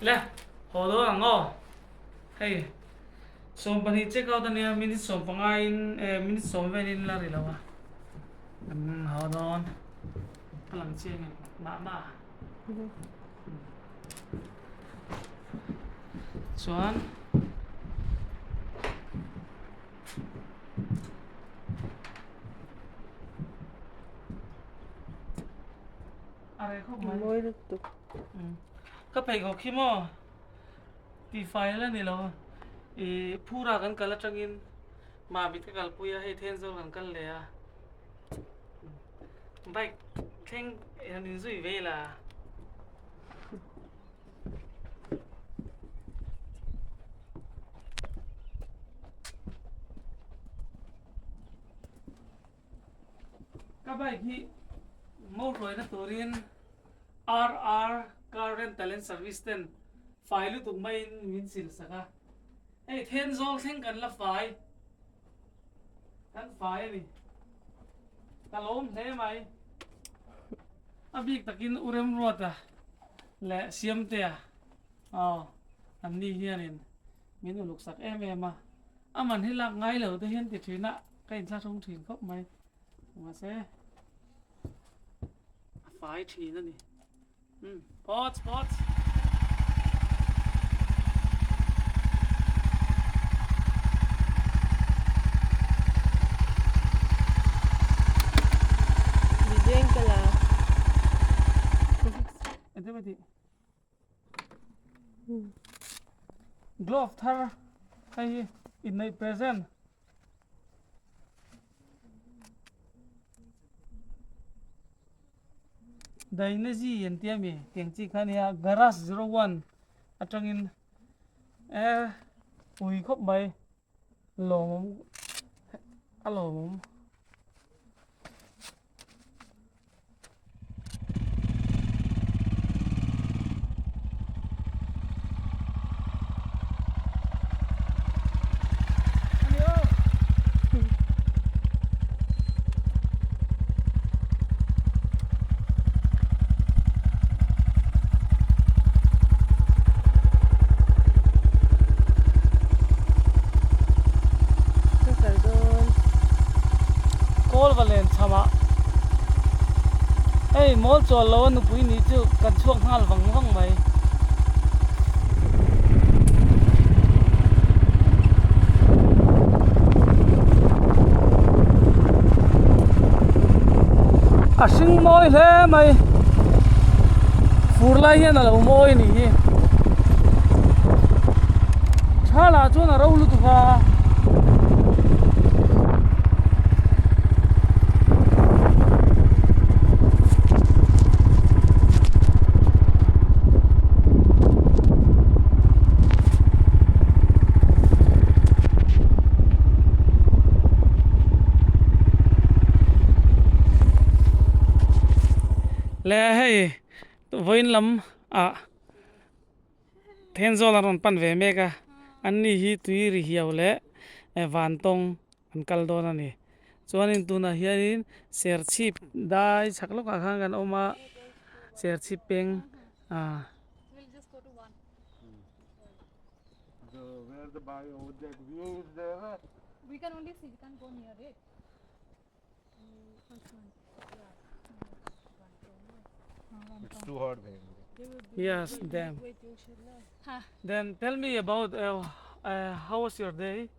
Le haw dawn ang aw. Hei 12 check out ania minute 15 in eh minute 10 velin la ri lo a. Kan haw dawn. Ka lang chiang em mah mah. Chuan A reh khawp mai. Mawi lutuk. Ka pheikhawk khi maw tifai la ni lo. I phura kan kal atangin Mamit ka kalpui a, hei Thenzawl kan kal leh a. Bike thleng han inzui ve la. Ka bike hi mo hruaina turin RR Car Rental and Service ten fai lutuk maiin min sil sak a. Hei Thenzawl thleng kan la fai, kan fai a ni. Ka lawm hle mai. A bik takin U Remruata leh Siamtea aw an ni hianin min uluk sak em em a. A man hi lak ngai lo te hian ti thin a, ka inthlahrung thin khawp mai. Mahse a fai thin a ni. Umm pawt pawt. Video in ka la. Ente mai tih. Glove thar hei hi inneih present. Dainazi an tia mi tiang chi kha nia garage 01 atangin eh ui khawp mai lawmawm a lawmawm. Kawl va len cham ah hei mawl chual lo a nupui nih chu kan chhuak nghal vang vang mai. A hring mawi hle mai fur lai hian a lo mawi a nih hi tha lah chuan a ro lutuk a. Le hei vawiin lam ah Thenzawl an rawn pan ve mek a an ni hi tui ri hiau leh vantawng an kal dawn a ni chuanin tunah hianin serchhip dai chhak lawkah khan kan awm a serchhip peng ah. Yes, then. Then tell me about uh, uh, how was your day?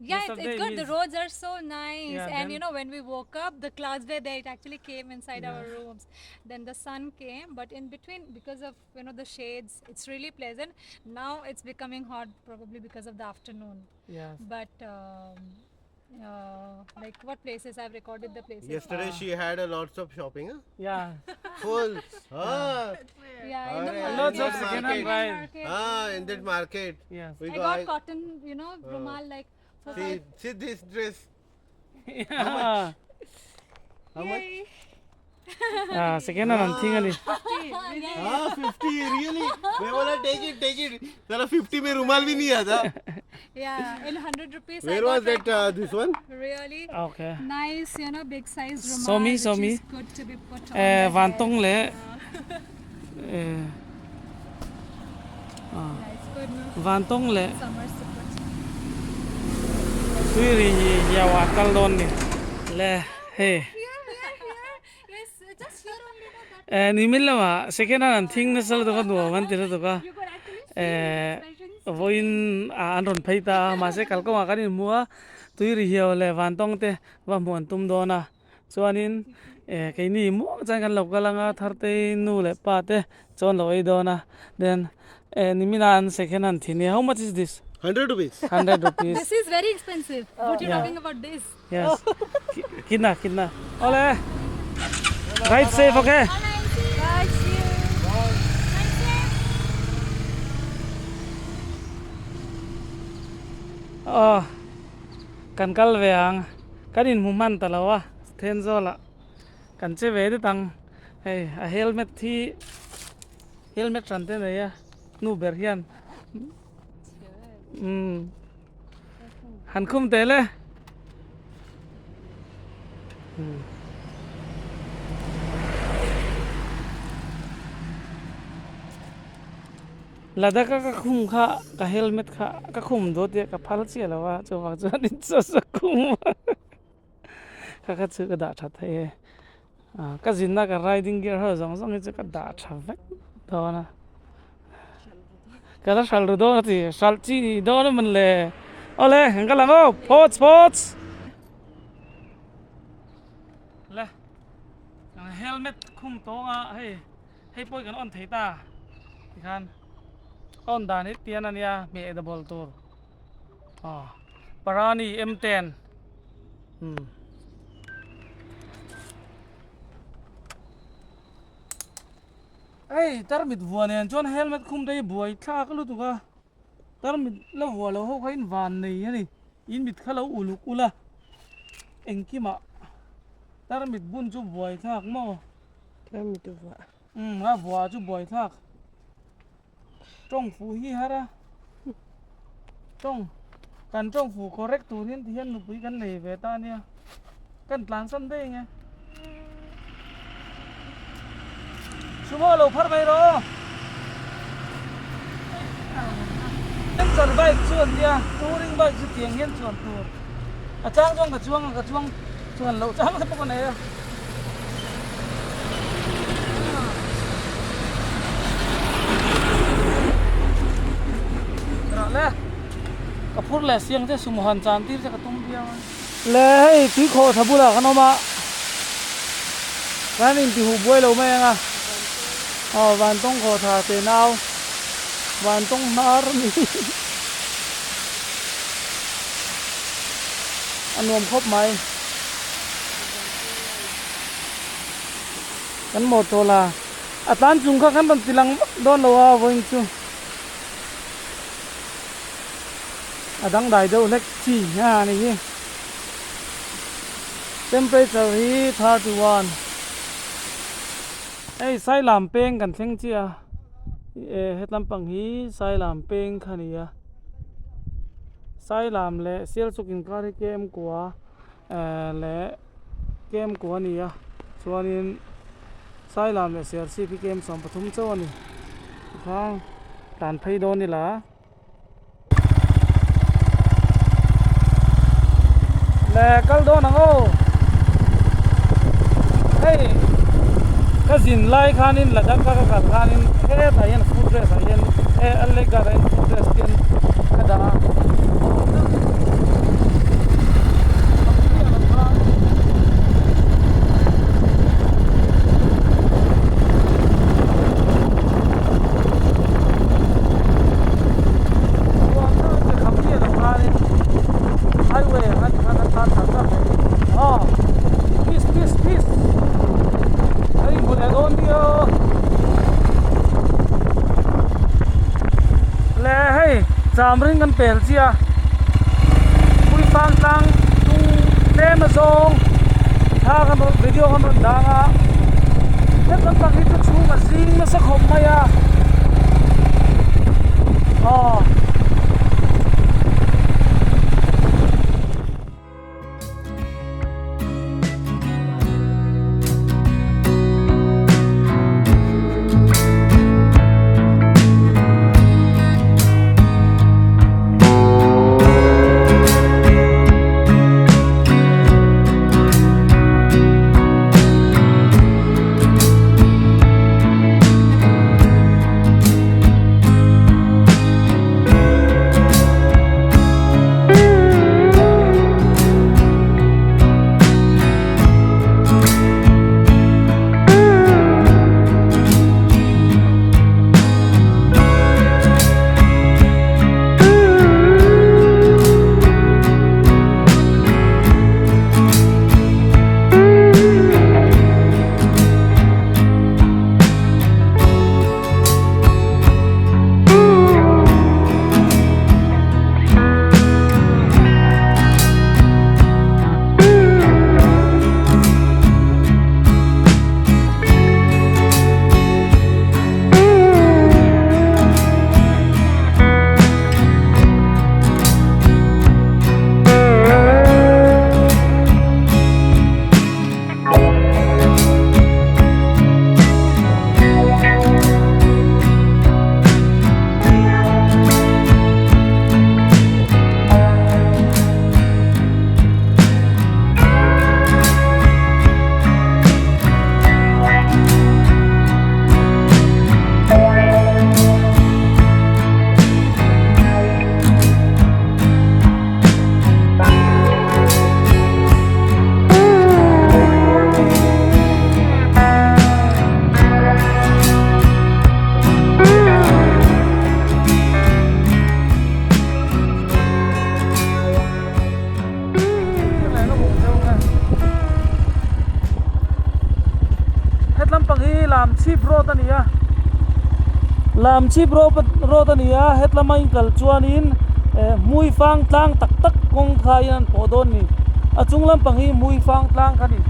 Yeah, it's, Yesterday it's good. The is- roads are so nice. Yeah, and then- you know, when we woke up, the clouds were there. It actually came inside our Yeah. rooms. Then the sun came, but in between, because of you know the shades, it's really pleasant. Now it's becoming hot, probably because of the afternoon. Yes. But um, uh, like what places I've recorded the places. Yesterday she had a lots of shopping, huh? Yeah. Full. Ah, Yeah, in the Arey, market. Lots of in that second-hand market. buy. market. Ah, in that market. Yes. We I go, got cotton, you know, rumal like for See, five. see this dress. Yeah. How much? Yay. Ah, second hand an thing ani. हाँ 50 really मैं बोला take it take it साला 50 में रुमाल भी नहीं आता Yeah, in 100 rupees. I Where got was like that this one Really Okay. nice, you know, big size rumal. Show me, which show me. is good to be put on. Eh, the van head. tong le. Eh. Vantawng leh Tuiri hi hiau ah kal dawn ni le hei. Eh nimin lamah second hand an thing nasa lutuk a nuam an ti lutuk a eh vawiin ah an rawn phei ta a mahse kalkawngah kan inhmu a Tuiri hiau leh Vantawng te va hmuh an tum dawn a. Chuanin eh keini muang chuan kan lo kal anga Thartei nu leh pa te chuan lo ei dawn a then eh nimina an second hand thin hi how much is this? 100 rupees. 100 rupees. This is very expensive. What you talking about this? Yes. Kitna kitna. Ole. Ride safe okay. Bye. See you. Ride safe. Aw kan kal ve ang. Kan inhmu hman ta lo a, Thenzawl ah kan che ve det ang, hei a helmet hi helmet hran te nei a nu ber hian umm han khum tel e. Ladakh a ka khum kha ka helmet kha ka khum dawt e ka phal chiah lo a chuvang chuan in chaw chu khum a kha kha chu ka dah tha thei e ah ka zinna ka riding gear ho zawng zawng hi chu ka dah tha vek dawn a ka la hral ru dawn a ti hralh chi dawn a mawn le awle kan kal ang aw phawts phawts le helmet khum tawng a hei. Hei pawh hi kan on thei ta tikhan on dan hi tian ania hmeh double tur aw parani M ten umm. Hei tarmit vua nen chuan helmet khum te hi buai thlak lutuk a tarmit la vua lo ho kha in van nei a ni in mit kha lo uluk ula engkimah tarmit bun chu buai thlak maw. Tarmit vuah. Umm a vuah chu buai thlak. Tawng fuh hi har a. Tawng kan tawng fuh correct tur hian ti hian nupui kan nei ve ta ania. Kan tlan san daih ang e. Sumo lo phar mai rawh aw. Adventure bike chu an nia touring bike chu tiang hian chuan tur a chang chuan ka chuang a ka chuang chuan loh chang te pawh ka nei a. Rawh le ka phur leh siang che sumo han chan tir che ka tum viau a. Le hei tuikhawh tha bulah kan awm a kan intihuh buai lo mai ang a aw vantawng khawh tha te nau vantawng hnar a ni a nuam khawp mai kan motor la a tlan chung kha kan rawn ti lang vak dawn lo a vawiin chu a dangdai deuh hlek chi a ni hi temperature hi 31 hei sailam peng kan thleng chiah a eh hetlam pang hi sailam peng kha a ni a sailam leh sialsuk inkar hi kem kua eh leh kem kua a ni a chuanin sailam leh serchhip hi kem 13 chauh a ni tikhan tlan phei dawn ila. Le kal dawn ang aw hei ka zin lai khanin Ladakh a ka kal khanin hetah hian foot rest ah hian eh a leg guard ah hian foot rest hian ka dah a. Chamring kan pel chiah a Puifang tlang tung tlem a zawng thla kan rawn video kan rawn dang a heta tak hi chu chhung a zing nasa khawp mai a aw. road a ni a Lamchhip road a ni a hetlama in kal chuanin eh Hmuifang tlang tak tak kawng kha in an pawh dawn a ni a chung lampang hi Hmuifang tlang kha a ni.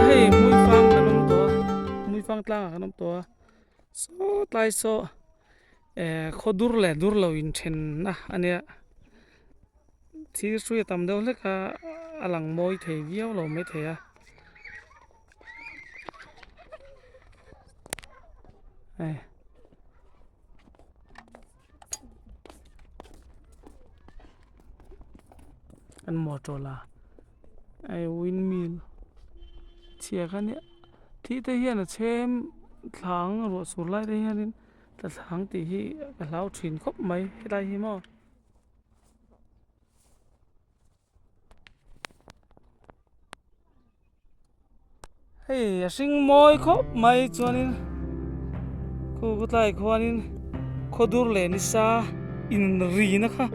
Hei Hmuifang kan awm tawh a Hmuifang tlangah kan awm tawh a saw tlai saw eh khaw dur leh dur lo inthenna a nia thil hrui a tam deuh hlek a a lang mawi thei viau lo maithei a hei. An motor la hei windmill chhia kha nia thih te hian a chhem thlang ruah sur lai te hianin tla thlang tih hi ka hlau thin khawp mai helai hi maw. Hei a hring mawi khawp mai chuanin khu khawtlai khuanin khawdur leh nisa inrina kha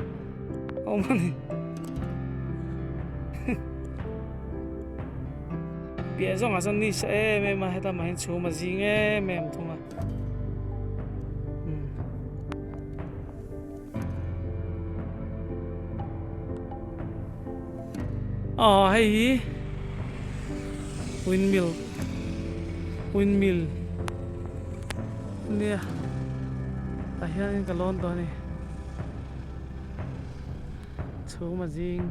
a awm a ni piah zawngah chuan ni sa em em a heta mah hian chhum a zing em em thung a. Aw hei hi windmill windmill nia tah hianin ka lawn tawh a ni chhum a zing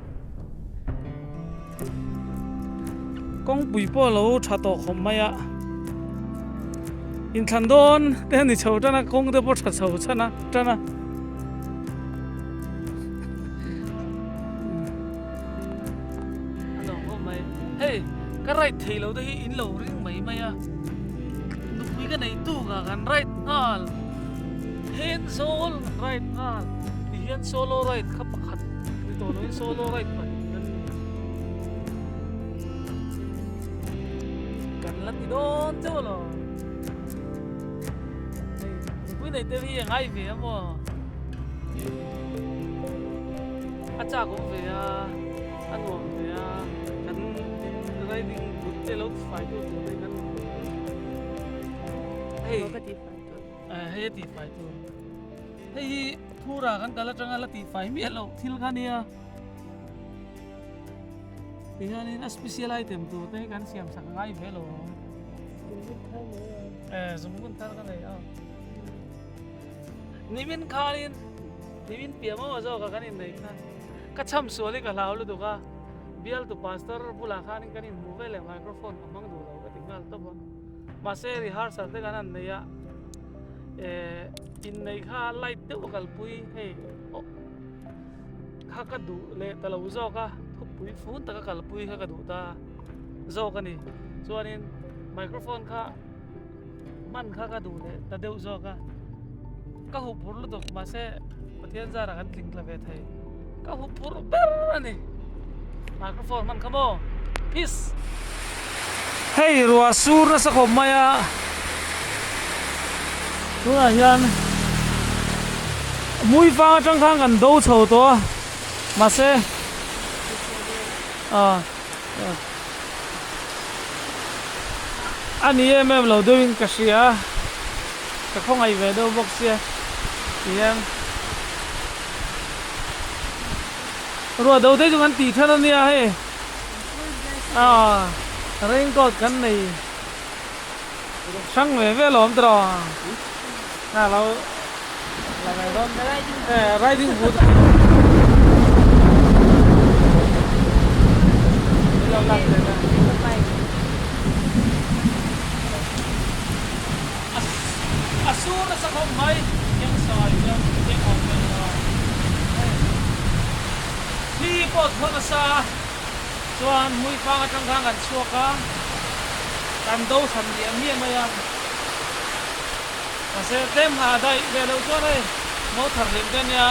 kawngpui pawh a lo tha tawh khawp mai a inthlan dawn te a ni chho tan a kawng te pawh tha chho chhan a tan a. A lo khawp mai hei ka ride thei lo te hi in lo ring mai mai a nupui ka nei tuk a kan ride nghal Thenzawl kan ride nghal ti hian solo ride kha pakhat ni tawh loin solo ride pahnih kan ni kan la ti dawn chauh lo hei nupui nei te hi a ngai ve a maw. A chak awm ve a, a nuam ve a, kan riding boot te lo tifai tu tur te kan hei hei a tifai tur hei hi phura kan kal atanga la tifai miah loh thil kha nia tihianin a special item tur te hi kan siam sak ngai ve lo eh zungbun thar ka nei a nimin khanin Nimin piah maw zawk a kan inneih kha ka cham sual hi ka hlau lutuk a, bialtu pastor bulah khanin kan inhmuh ve leh microphone ka hmang duh lo ka ti nghal tawp a, mahse rehearsal te kan han nei a, eh inneih kha light deuh a kalpui hei aw kha ka duh leh ta lo zawk a, thupui fun taka kalpui kha ka duh ta zawk a ni, chuanin microphone kha. Hman kha ka duh leh ta deuh zawk a, ka huh phur lutuk mahse Pathian zarah kan tling tla ve thei, ka huh phur ber a ni microphone hman kha maw peace. Hei ruah sur nasa khawp mai a, tunah hian Hmuifang atang khan kan do chho tawh a mahse ah. A ni em em lo deuhin ka hria a, ka khawngaih ve deuh bawk sia tihian ruah do te chu kan tih than a nia hei ah raincoat kan nei hrang ve ve alawm tawh a lo la ve dawn eh riding boot lo lak ve na. chhuah nasa a, chuan Hmuifang atang khan kan chhuak a, kan do hran liam miah mai a, mahse tlem nghah daih ve loh chuan hei mo thar hlim te ania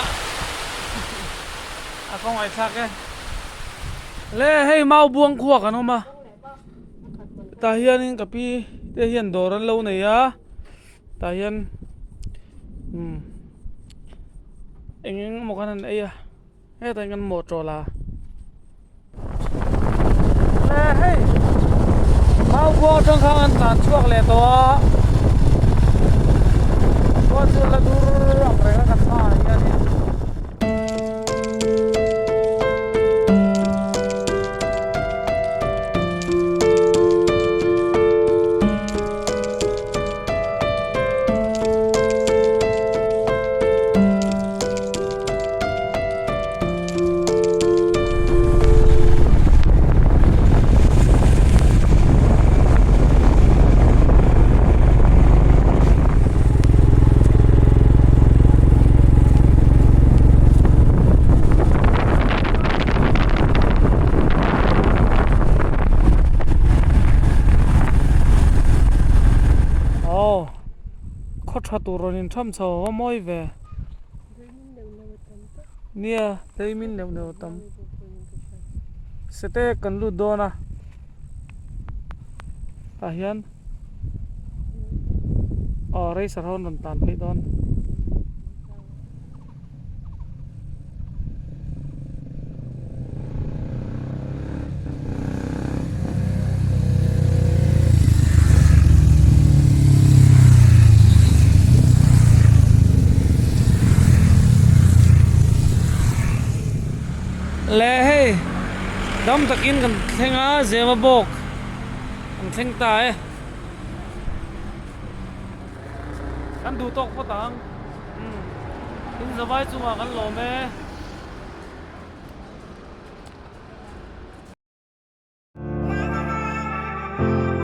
a kawngaihthlak e. Le hei mau buang khua kan awm a, tah hianin ka pi te hian dawr an lo nei a. Tah hian umm eng eng emaw khan an ei a hetah hian kan motor la le hei mau buang atang khan an tlan chhuak leh tawh a chuan chu la dur ang reng a kan hmaah hianin. Aw khaw tha tur rawn in tham chho a mawi ve nia leimin neuh neuh a tam sete kan lut dawn a tah hian aw racer ho an rawn tlan phei dawn. Le hei dam takin kan thleng a zema bawk kan thleng ta e kan duh tawk phawt ang. Umm in zavai chungah kan lawm e.